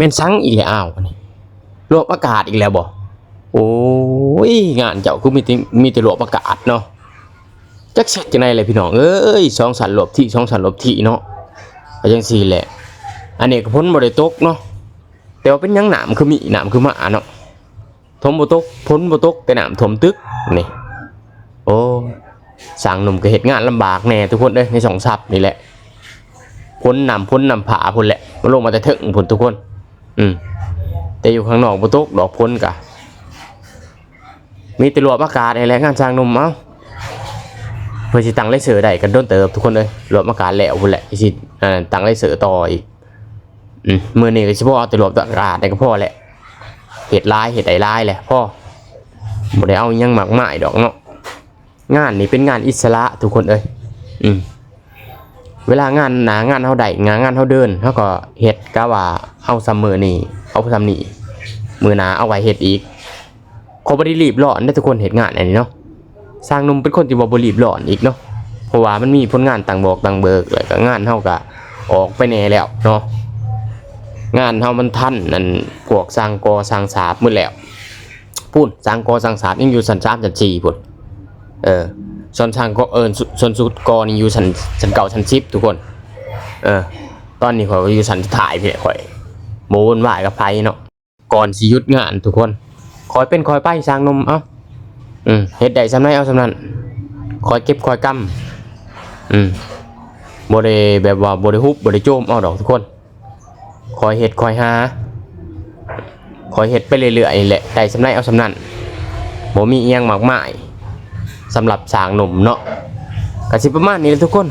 ມ່ນສັງອີກແລ້ວ ອ້າວ ອັນນີ້ລວບອາກາດອີກແລ້ວບໍ່? ໂອ້ຍ ງານເຈົ້າຄືມີແຕ່ ມີແຕ່ລວບອາກາດເນາະ. ຈັກເຮັດຈັ່ງໃດແຫຼະພີ່ນ້ອງເອີຍ ສອງຊັ້ນລວບທີສອງຊັ້ນລວບທີເນາະ ກໍຈັ່ງຊີ້ແຫຼະ. ອັນນີ້ກໍຝົນບໍ່ໄດ້ຕົກເນາະ ແຕ່ວ່າເປັນຫຍັງນ້ຳຄືມີ ນ້ຳຄືມາເນາະ. ຝົນບໍ່ຕົກ ຝົນບໍ່ຕົກ ແຕ່ນ້ຳຖ້ວມຕຶກນີ້. ໂອ້ ຊ່າງໜຸ່ມກໍເຮັດງານລຳບາກແດ່ທຸກຄົນເອີຍ ໃນຊ່ອງຊັບນີ້ແຫຼະ. ຝົນນ້ຳ ຝົນນ້ຳຜາພຸ້ນແຫຼະ ມັນລົງມາແຕ່ເທິງພຸ້ນທຸກຄົນ. ອືມ ແຕ່ຢູ່ຂ້າງນອກບໍ່ຕົກດອກ ຝົນກະມີແຕ່ລວບອາກາດນີ້ແຫຼະ ງານຊ່າງໜຸ່ມ. ເອົ້າ ເພື່ອຊິຕັ້ງເລເຊີໄດ້ກໍດົນເຕີບທຸກຄົນເອີຍ ລວບອາກາດແລ້ວພຸ້ນແຫຼະ ຊິ ອັນນັ້ນ ຕັ້ງເລເຊີຕໍ່ອີກ. ອືມ ມື້ນີ້ກໍຊິພໍເອົາແຕ່ລວບອາກາດນີ້ກໍພໍແຫຼະ ເຮັດຫຼາຍ ເຮັດໄດ້ຫຼາຍແຫຼະ ພໍ ບໍ່ໄດ້ເອົາຫຍັງມາກມາຍດອກເນາະ. ງານນີ້ເປັນງານອິດສະຫຼະທຸກຄົນເອີຍ. ອືມ ເວລາງານໜ້າງານເຮົາໄດ້ ງານ ງານເຮົາເດີນ ເຮົາກໍເຮັດ ກະວ່າເອົາຊ່ຳມື້ນີ້ ເອົາຊ່ຳນີ້ ມື້ໜ້າເອົາໄວ້ເຮັດອີກ. ຂ້ອຍບໍ່ໄດ້ຣີບຮ້ອນເດ້ທຸກຄົນ ເຮັດງານອັນນີ້ເນາະ. ຊ່າງໜຸ່ມເປັນຄົນທີ່ວ່າບໍ່ຣີບຮ້ອນອີກເນາະ ເພາະວ່າມັນມີຜົນງານຕັ້ງບອກຕັ້ງເບີກ ແລ້ວກໍງານເຮົາກໍອອກໄປແດ່ແລ້ວເນາະ. ງານເຮົາມັນທັນ ອັນ ພວກຊ່າງກໍ່ຊ່າງສາບໝົດແລ້ວ. ພຸ້ນ ຊ່າງກໍ່ຊ່າງສາບຍັງຢູ່ຊັ້ນສາມຊັ້ນສີ່ພຸ້ນ. ເອີ ສ່ວນຊ່າງກໍ່ ເອີ ສ່ວນຊຸດກໍ່ນີ້ຢູ່ຊັ້ນ ຊັ້ນເກົ້າຊັ້ນສິບທຸກຄົນ. ເອີ ຕອນນີ້ຂ້ອຍກໍຢູ່ຊັ້ນສຸດທ້າຍພີ້ແຫຼະ ຂ້ອຍບໍ່ວຸ່ນວາຍກັບໃຜເນາະ. ກ່ອນຊິຢຸດງານທຸກຄົນ ຄ່ອຍເປັນຄ່ອຍໄປຊ່າງໜຸ່ມ ເອົ້າ ອືມ ເຮັດໄດ້ຊ່ຳໃດເອົາຊ່ຳນັ້ນ ຄ່ອຍເກັບຄ່ອຍກຳ. ອືມ ບໍ່ໄດ້ແບບວ່າບໍ່ໄດ້ຮຸບບໍ່ໄດ້ໂຈມເອົາດອກທຸກຄົນ ຄ່ອຍເຮັດຄ່ອຍຫາ ຄ່ອຍເຮັດໄປເລື້ອຍໆນີ້ແຫຼະ ໄດ້ຊ່ຳໃດເອົາຊ່ຳນັ້ນ ບໍ່ມີອີ່ຫຍັງມາກມາຍ. ສຳລັບຊ່າງໜຸ່ມເນາະ ກະຊິປະມານນີ້ແຫຼະທຸກຄົນ.